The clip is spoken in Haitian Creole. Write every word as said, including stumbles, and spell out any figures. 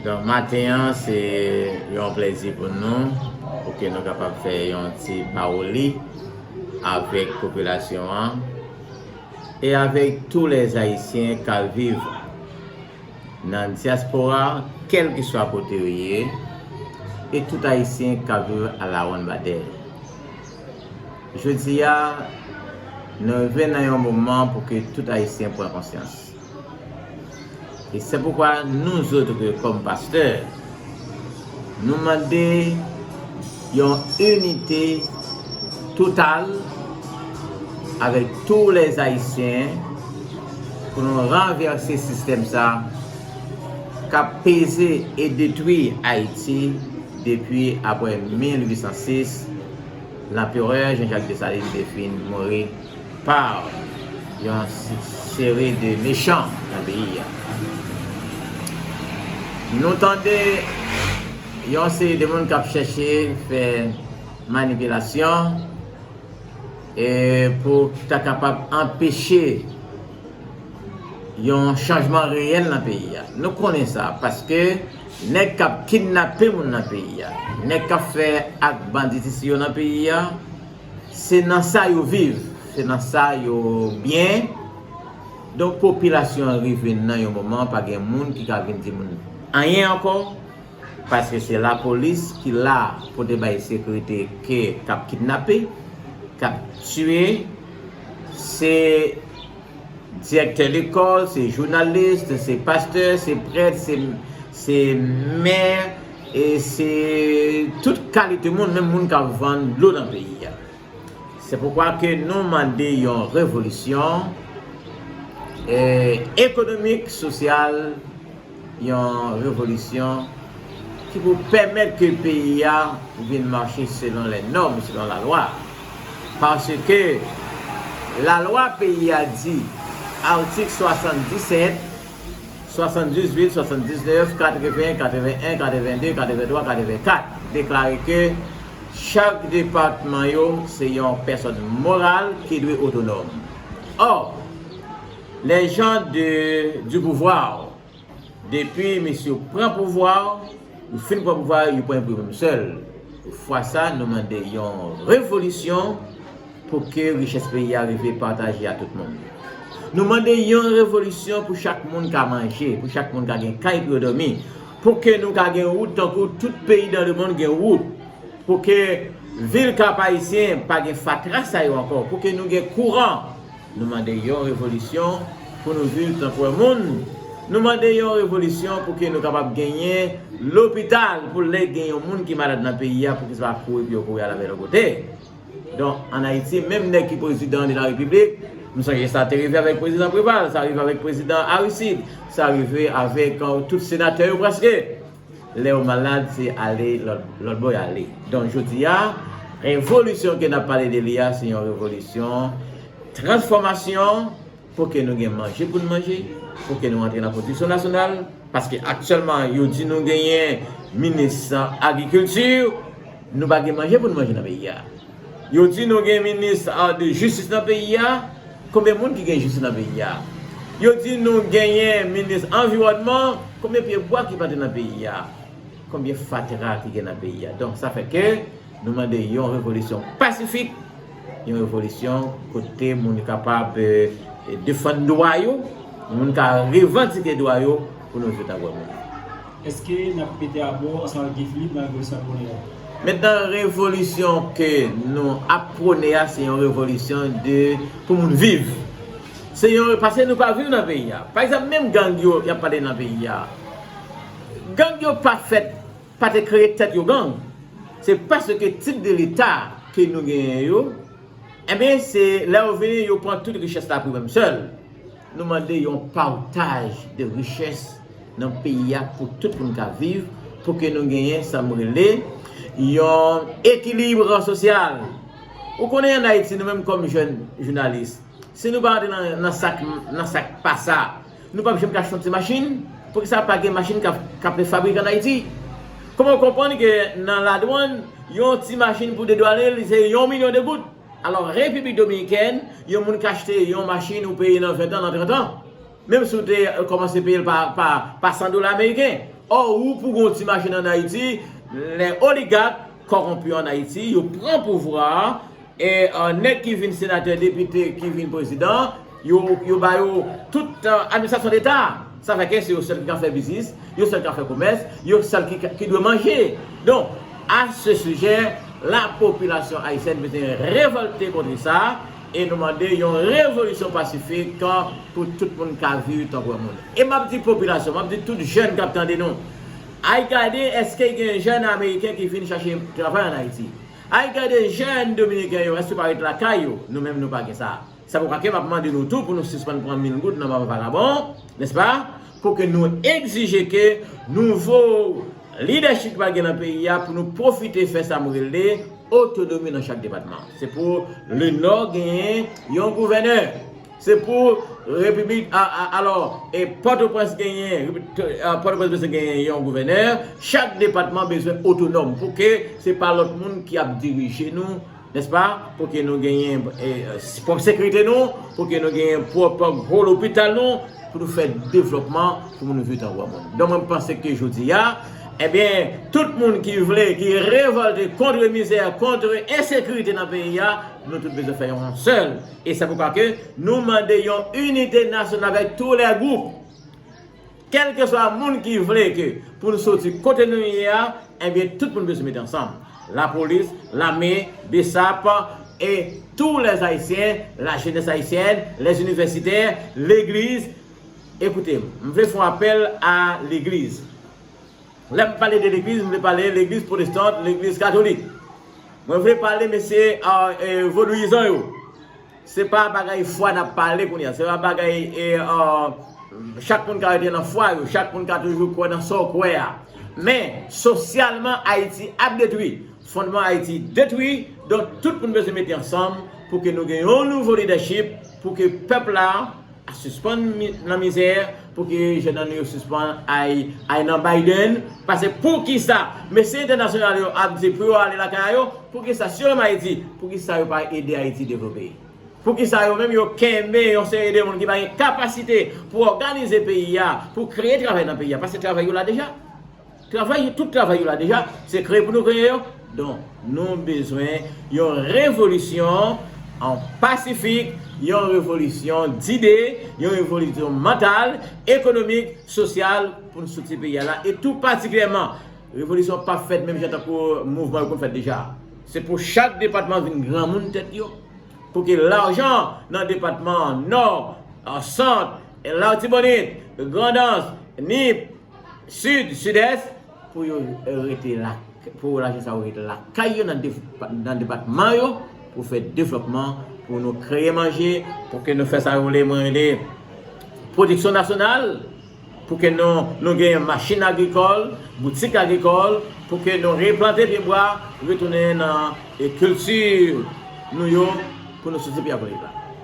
Donk, maten an, se yon plèzi pou nou, pou ke nou kapab fè yon ti pawoli avèk popilasyon an e avèk tou lè Ayisyen k ap viv nan dyaspora, kèlkeswa kote yo ye, e tout Ayisyen k ap viv a la ronn badè. Jodi a, nou rive nan yon moman pou ke tout Ayisyen pran konsyans. E se poukwa nou zòt, kòm pastè, nou mande yon inite total avèk tou lè Ayisyen pou nou ranvèse sistèm sa k ap peze e detwi Ayiti depi apre mil uit san sis, Lanperè Jean-Jacques Dessalines te fin mouri pa yon seri de mechan nan peyi a. Nou tande yon seri de moun k ap chèche fè manipilasyon e pou ta kapab anpeche yon chanjman reyèl nan peyi a. Nou konnen sa, paske nèg k ap kidnape moun nan peyi a, nèg k ap fè ak banditis yo nan peyi a, se nan sa yo viv, se nan sa yo byen. Donk, popilasyon an rive nan yon moman, pa gen moun ki ka vin di moun anyen ankò, paske se lapolis ki la pou te bay sekirite ke k ap kidnape, k ap tiye, se direktè lekòl, se jounalis, se pastè, se prèt, se, se mè, e se tout kalite moun, menm moun k ap vann dlo nan peyi a. Se poukwa ke nou mande yon revolisyon, eh, ekonomik, sosyal, yon revolisyon ki pou pèmèt ke peyi a vin mache selon lè nòm, selon lalwa. Paske lalwa peyi a di, atik swasanndisèt, swasanndizuit, swasanndiznèf, katreven, katreven en, katreven de, katreven twa, katreven kat, deklare ke chak depatman yo se yon pèsòn moral ki dwe otonòm. Ò, les gens de, du pouvoir, depi misye pran pouvwa, yo fin pran pouvwa, yo pran pou yo menm sèl. Fwa sa, nou mande yon revolisyon pou ke richès peyi a rive pataje a tout moun. Nou mande yon revolisyon pou chak moun ka manje, pou chak moun ka gen kay pou yo dòmi, pou ke nou ka gen wout tankou tout peyi dans le monde gen wout, pou ke vil Kap Ayisyen pa gen fatra sa yo ankò, pou ke nou gen kouran. Nou mande yon revolisyon pou nou viv tankou yon moun. Nou mande yon revolisyon pou ke nou kapab genyen lopital, pou lè gen yon moun ki malad nan peyi a, pou ki sa pa kouri pou yo kouri al avè l yon kote. Donk, ann Ayiti, menm nèg ki prezidan de la repiblik, m sonje sa te rive avèk prezidan Preval, sa rive avèk prezidan Aristide, sa rive avèk, euh, tout senatè yo prèske. Lè yo malad, se ale lòt, lòt bò y ale. Donk, jodi a, revolisyon ke n ap pale de li a, se yon revolisyon transfòmasyon pou ke nou gen manje pou n manje, pou ke nou antre nan pwodiksyon nasyonal, paske aktyèlman, yo di nou genyen minis agrikilti, nou pa gen manje pou n manje nan peyi a. Yo di nou gen minis, ah, de jistis nan peyi a. Konbyen moun ki gen jistis nan peyi a? Yo di nou genyen minis anviwònman. Konbyen pye bwa ki plante nan peyi a? Konbyen fatra ki gen nan peyi a? Donk, sa fè ke nou mande yon revolisyon pasifik, yon revolisyon kote moun kapab, eh, defann dwa yo, moun ka revandike dwa yo pou nou viv tankou moun. Èske n ap mete abò ansanm avèk Guy Philippe nan revolisyon ap pwone a? Mentnan, revolisyon ke nou ap pwone a, se yon revolisyon de, pou moun viv. Se yon, paske nou pa viv nan peyi a. Pa egzanp, menm gang yo, y ap pale nan peyi a. Gang yo pa fèt, pa te kreye tèt yo gang. Se paske tit de leta ke nou genyen yo, Ebyen, se lè yo vini, yo pran tout richès la pou yo menm sèl. Nou mande yon pataj de richès nan peyi a pou tout moun ka viv, pou ke nou genyen sa m rele yon ekilib sosyal. Ou konnen ann Ayiti, nou menm kòm jèn jounalis, si nou pa rantre nan, nan sa k, nan sa k pa sa, nou p ap janm ka achte yon ti machin. Poukisa pa gen machin k ap, k ap fabrik ann Ayiti? Kòman w konprann ke nan ladwann, yon ti machin pou dedwane l, se yon milyon de goud? Alò, Repiblik Dominikèn, yon moun ka achte yon machin ou peye nan ven tan, nan trant an. Menm si w te kòmanse peye l pa, pa, pa san dola ameriken. Ò, ou pou gen yon ti machin ann Ayiti, lè oligak kòwonpi ann Ayiti, yo pran pouvwa a, e, e, nèg ki vin senatè, depite, ki vin prezidan, yo, yo ba yo tout, e, administrasyon leta. Sa fè ke se yo sèl ki ka fè biznis, yo sèl ki ka fè komès, yo sèl ki, ki dwe manje. Donk, à ce sujet, la population haïtienne bezwen revòlte kont sa, e nou mande yon revolisyon pasifik pou tout moun ka viv tankou yon moun. E m ap di popilasyon, m ap di tout jèn k ap tande nou, ay gade èske gen jèn ameriken ki vin chache travay ann Ayiti. Ay gade jèn dominiken yo, èske yo pa ret lakay yo? Nou menm nou pa gen sa. Se poukwa ke m ap mande nou tou pou nou sispann pran mil goud nan men vagabon, nèspa? Pou ke nou egzije ke nouvo lidèchip ki pral gen nan peyi a, pou nou pwofite fè sa m rele otonomi nan chak depatman. Se pou Lenò genyen yon gouvènè. Se pou Repiblik, a, a, alò, e Pòtoprens genyen, Repi-, a, Pòtoprens bezwen genyen yon gouvènè. Chak depatman bezwen otonòm pou ke se pa lòt moun ki ap dirije nou, nèspa? Pou ke nou genyen, e, pwòp sekirite nou, pou ke nou genyen pwòp gwo lopital nou, pou nou fè devlòpman, pou nou viv tankou moun. Donk, mwen panse ke jodi a, ebyen, tout moun ki vle, ki revòlte kont mizè, kont ensekirite nan peyi a, nou tout bezwen fè yon sèl. E se poukwa ke nou mande yon inite nasyonal avèk tou lè gwoup. Kèlkeswa moun ki vle ke pou nou soti kote nou ye a, ebyen, tout moun bezwen mete ansanm. Lapolis, lame, BSAP, e tous les Haïtiens, la jeunesse haïtienne, les universitaires, legliz. Ekoute m, m vle fè yon apèl a legliz. Lè m pale de legliz, m vle pale legliz pwotestan, legliz katolik. Mwen vle pale mesye, a, e, vodouyizan yo. Se pa bagay fwa n ap pale kounye a. Se pa bagay, e, a, chak moun ka rete nan fwa yo, chak moun ka toujou kwè nan sa w kwè a. Men, sosyalman, Ayiti ap detwi. Fondman Ayiti detwi. Donk, tout moun bezwen mete ansanm pou ke nou gen yon nouvo lidèchip, pou ke pèp la a sispann mi-, nan mizè, pou ke jèn nan nou yo sispann ay, ay nan Biden. Paske poukisa mesye entènasyonal yo ap di pou yo ale lakay yo, poukisa sèlman Ayiti, poukisa yo pa ede Ayiti devlope? Poukisa yo menm yo kenbe yon seri de moun ki pa gen kapasite pou òganize peyi a, pou kreye travay nan peyi a? Paske travay yo la deja. Travay, tout travay yo la deja, se kreye pou nou kreye yo. Donk, nou bezwen yon revolisyon an pasifik, yon revolisyon dide, yon revolisyon mantal, ekonomik, sosyal pou nou soti peyi a la. E tou patikilyèman, revolisyon p ap fèt menm jan tankou mouvman yo konn fèt deja. Se pou chak depatman vin granmoun tèt yo. Pou ke lajan nan depatman Nò, Sant, Latibonit, Grandans, Nip, Sid, Sidès, pou yo rete la, pou lajan sa yo rete lakay yo nan dep-, nan depatman yo, pou fè devlòpman, pou nou kreye manje, pou ke nou fè sa yo rele, mwen rele pwodiksyon nasyonal, pou ke nou, nou gen machin agrikòl, boutik agrikòl, pou ke nou replante pyebwa, retounen nan, e, kilti nou yo, pou nou soti pi apre la.